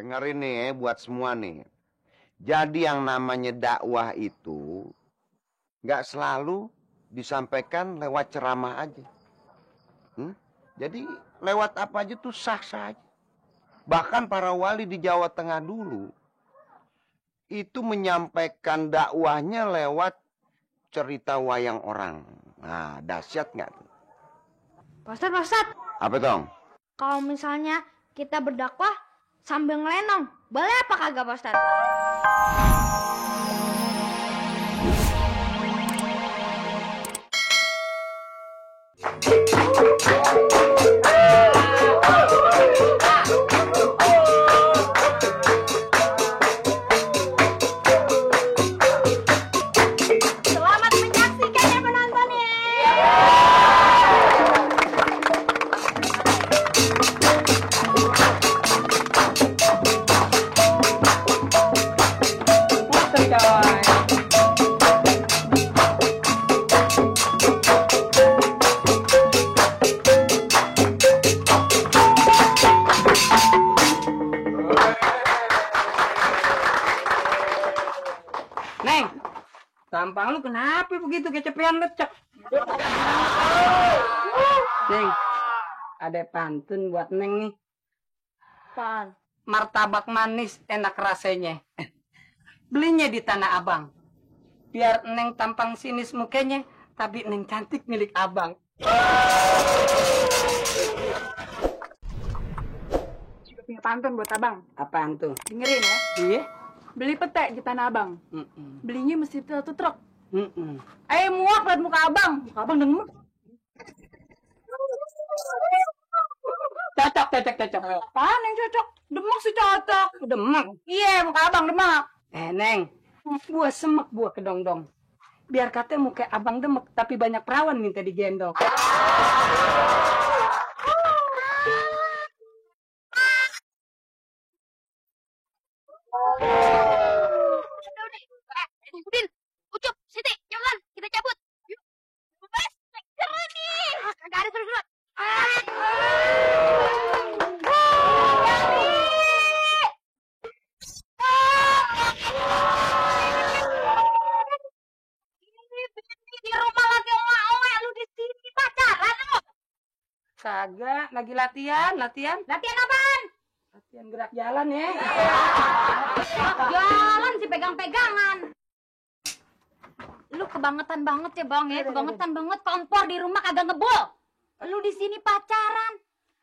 Dengerin nih buat semua nih. Jadi yang namanya dakwah itu nggak selalu disampaikan lewat ceramah aja. Jadi lewat apa aja tuh sah-sah aja. Bahkan para wali di Jawa Tengah dulu itu menyampaikan dakwahnya lewat cerita wayang orang. Nah, dahsyat nggak tuh? Pak Ustadz. Apa dong? Kalau misalnya kita berdakwah sambil ngelenong, boleh apa kagak Pak Ustadz? Selamat menyaksikan ya penontonnya. Neng, tampang lu kenapa begitu kecapean lecek? Neng, ada pantun buat Neng nih. Apaan? Martabak manis enak rasanya. Belinya di Tanah Abang. Biar Neng tampang sinis mukanya, tapi Neng cantik milik Abang. Juga punya pantun buat abang. Apaan tuh? Dengerin ya. Iya? Beli pete di Tanah Abang. Belinya mesti satu truk. Mm-mm. Ayo muak liat muka abang. Muka abang denger. Cocok. Apaan yang cocok? Demak sih cocok. Demak. Iya, muka abang demak. Neng, buah semek buah kedongdong. Biar katanya muka abang demek, tapi banyak perawan minta digendong. Udin, Ucup, Siti, jalan, kita cabut. Yuk. Bebas, seru nih. Kagak ada seru-seru. Di rumah lagi owe, lu di sini pacaran lu. Kagak, lagi latihan. Latihan apaan? Latihan gerak jalan ya. Jalan sih pegang-pegangan. Lu kebangetan banget ya bang ya, kebangetan banget, kompor di rumah kagak ngebul. Lu di sini pacaran,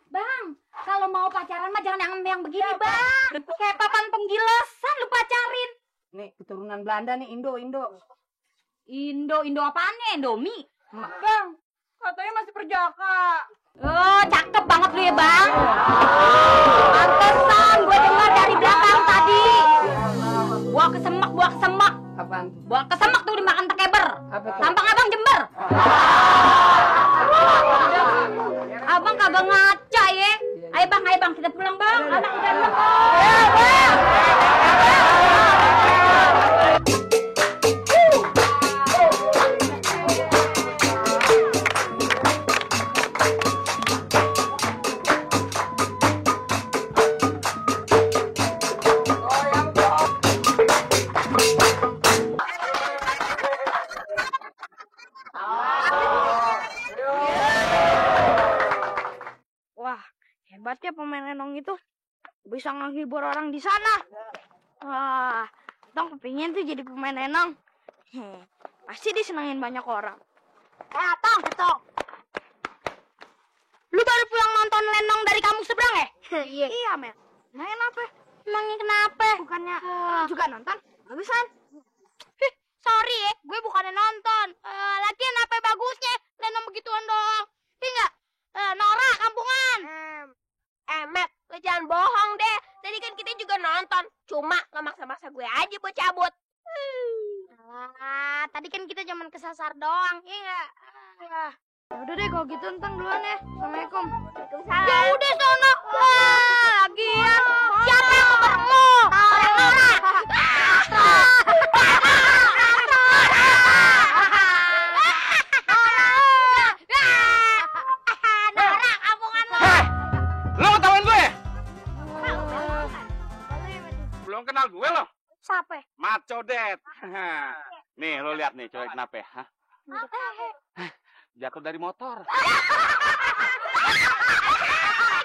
bang. Kalau mau pacaran mah jangan yang begini bang. Kayak papan penggilasan lu pacarin. Nih keturunan Belanda nih, Indo. Indo apaan nih? Indomie? Bang, katanya masih perjaka. Oh, cakep banget lu ya bang. Pantesan gue dengar dari belakang tadi. Buah kesemak. Apaan tuh? Buah kesemak tuh dimakan tekeber. Apa tuh? Tampang abang Jember. Abang kagak ngaca ya. Ayo bang, kita pulang bang. Anak udah nunggu. Bang. Wah, hebatnya pemain lenong itu bisa menghibur orang di sana. Wah, Tong kepingin tuh jadi pemain lenong. Pasti disenangin banyak orang. Tong. Lu baru pulang nonton lenong dari kampung seberang ya? Iya, Mel. Nah, kenapa? Emangnya kenapa? Bukannya juga nonton? Bagusan. Sorry ya, gue bukannya nonton. Lagian apa bagusnya lenong begituan doang. Iya nggak? Nora, kampungan. Matt, lo jangan bohong deh. Tadi kan kita juga nonton. Cuma lo maksa-maksa gue aja buat cabut. Alah, tadi kan kita cuman kesasar doang, iya nggak? Ya udah deh, kalau gitu Entang duluan ya. Assalamualaikum. Waalaikumsalam. Ya udah sono. Lagian siapa yang mau bermu? Orang Nora. Lo ngetawain gue? kenal gue loh? Siapa? Mat Codet. Nih, lo lihat nih, codet kenapa ya? Hah? Jatuh dari motor.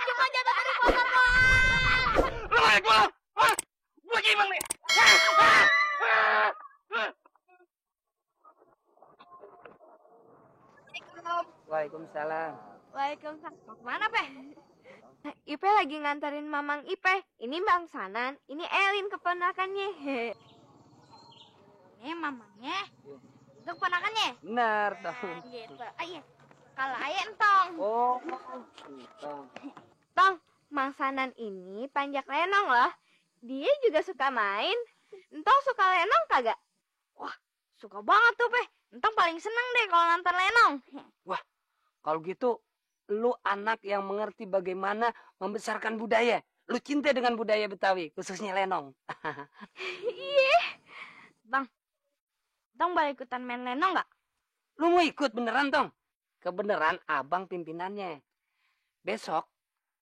Cuma jatuh dari motor doang. Lo naik gue, hah? Gue gimana nih? Waalaikumsalam. Waalaikumsalam. Mau kemana, Pe? Ipe lagi nganterin Mamang Ipe. Ini Bang Sanan, ini Elin keponakannya. Ini mamangnya, itu keponakannya. Benar dong. Gitu. Ayo, kalau ayo entong. Oh, Tong, Mang Sanan ini panjak lenong loh. Dia juga suka main. Entong suka lenong kagak? Wah, suka banget tuh, Pe. Entong paling seneng deh kalau nonton lenong. kalau gitu, lu anak yang mengerti bagaimana membesarkan budaya. Lu cinta dengan budaya Betawi, khususnya lenong. Iya. Bang, Tong boleh ikutan main lenong nggak? Lu mau ikut beneran, Tong? Kebeneran abang pimpinannya. Besok,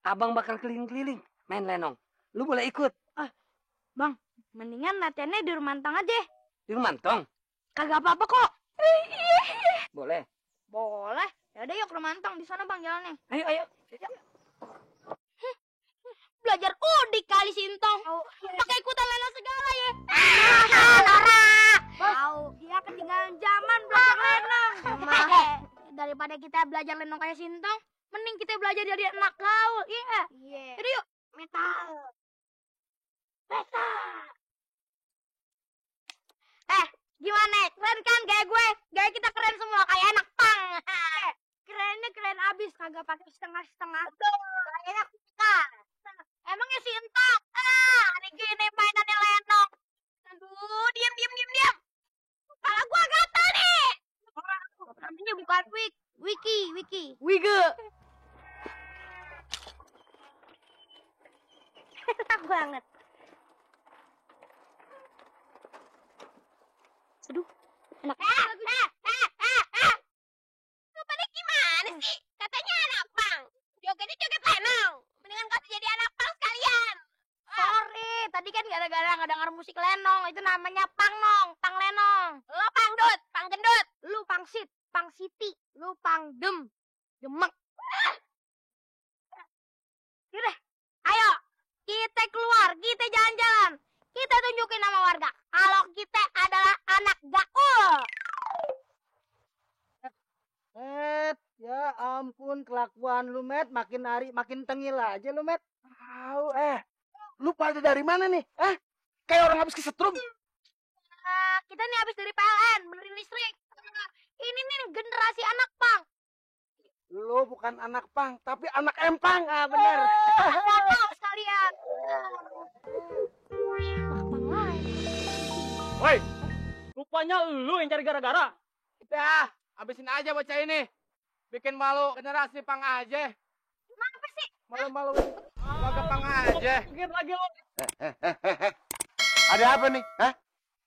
abang bakal keliling-keliling main lenong. Lu boleh ikut. Bang, mendingan latihannya di rumah Tong aja. Di rumah, Tong? Kagak apa-apa kok. Boleh. Boleh. Ya udah yuk ke rumah Tong, di sana Bang jalannya. Ayo. Belajar udik kali Sintong. Pakai ikutan lenong segala ya. Tahu, dia ketinggalan zaman belajar lenong. Daripada kita belajar lenong kayak Sintong, mending kita belajar dari anak gaul. Iya. Jadi yuk, metal. Gimana? Keren kan gaya gue? Gaya kita keren semua kayak anak pang. Kerennya keren abis, kagak pakai setengah-setengah. Kayaknya kita. Emangnya Sintong? Ini gini mainannya lenong. Aduh, diam. Kepala gua gatal nih. Namanya bukan Wiki. Wige. Enak banget. Aduh, enak. Lu pada gimana sih? Katanya anak pang. Jogetnya joget lenong. Mendingan kau jadi anak pang sekalian. Sorry, tadi kan gara-gara nggak dengar musik lenong. Itu namanya pang lenong. Lo pangdut, pang gendut. Lu pangsit, pang siti. Lu pang demek. Yaudah, ayo. Kita keluar, kita jalan-jalan. Kita tunjukin sama warga kalau kita adalah anak gaul. Met, ya ampun kelakuan lu, Met. Makin hari makin tengil aja lu, Met. Tahu, lu pada dari mana nih? Kayak orang habis kesetrum. Kita nih habis dari PLN, benerin listrik. Ini nih generasi anak pang. Lu bukan anak pang, tapi anak empang. Bener. Anak sekalian. Woi, rupanya lu yang cari gara-gara. Udah, habisin aja bocah ini. Bikin malu generasi pang aja. Kenapa sih? Malu-maluin warga pang aja. Dikit lagi lu. Ada apa nih?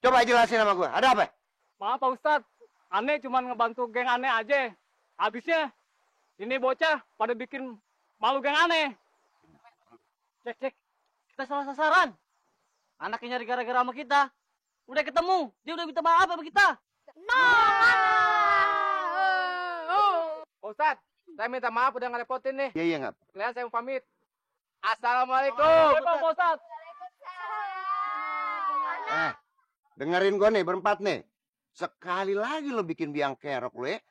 Coba jelasin sama gua. Ada apa? Maaf Pak Ustadz, aneh cuma ngebantu geng aneh aja. Habisnya ini bocah pada bikin malu geng aneh. Cek. Kita salah sasaran. Anaknya nyari gara-gara sama kita. Udah ketemu, dia udah minta maaf sama kita. Pak Ustadz, saya minta maaf udah ngerepotin nih. Iya, nggak. Kalian saya mau pamit. Assalamualaikum. Waalaikumsalam, Pak Ustadz. Dengerin gua nih berempat nih. Sekali lagi lo bikin biang kerok lo ya.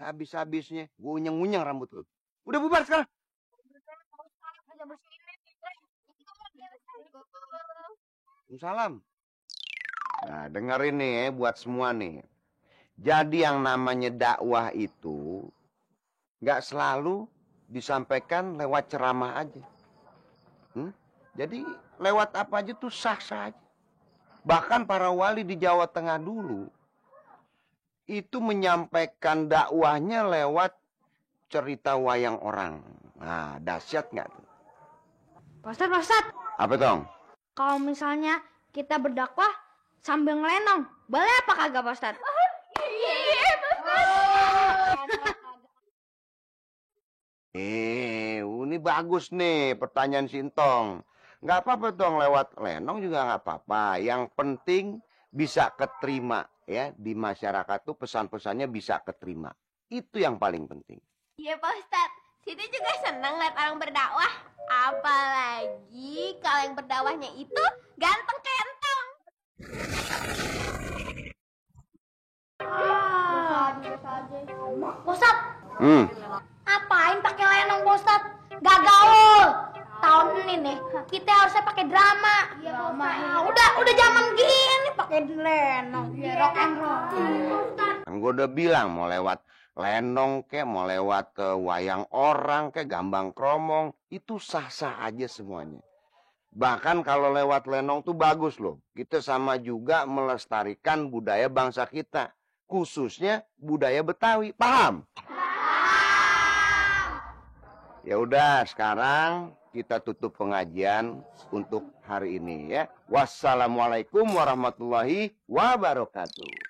Habis-habisnya gua unyeng-unyeng rambut lo. Udah bubar sekarang. Salam. Nah, dengerin nih buat semua nih. Jadi yang namanya dakwah itu nggak selalu disampaikan lewat ceramah aja. Jadi lewat apa aja tuh sah-sah aja. Bahkan para wali di Jawa Tengah dulu itu menyampaikan dakwahnya lewat cerita wayang orang. Nah, dahsyat nggak tuh? Pak Ustadz. Apa dong? Kalau misalnya kita berdakwah sambil ngelenong, boleh apa kagak Pak Ustadz? Ini bagus nih pertanyaan Sintong. Nggak apa-apa dong lewat lenong juga nggak apa-apa. Yang penting bisa keterima ya di masyarakat tuh pesan-pesannya bisa keterima. Itu yang paling penting. Iya Pak Ustadz, Siti juga seneng liat orang berdakwah. Apalagi kalau yang berdakwahnya itu ganteng kentong. Ustad, Hmm. ngapain pakai lenong Ustad? Gak gaul. Tahun ini nih, kita harusnya pakai drama. Udah zaman gini pakai lenong. Rock and roll. Kan gue udah bilang mau lewat lenong kek, mau lewat ke wayang orang kek, gambang kromong, itu sah-sah aja semuanya. Bahkan kalau lewat lenong tuh bagus loh. Kita sama juga melestarikan budaya bangsa kita. Khususnya budaya Betawi. Paham? Ya udah, sekarang kita tutup pengajian untuk hari ini ya. Wassalamualaikum warahmatullahi wabarakatuh.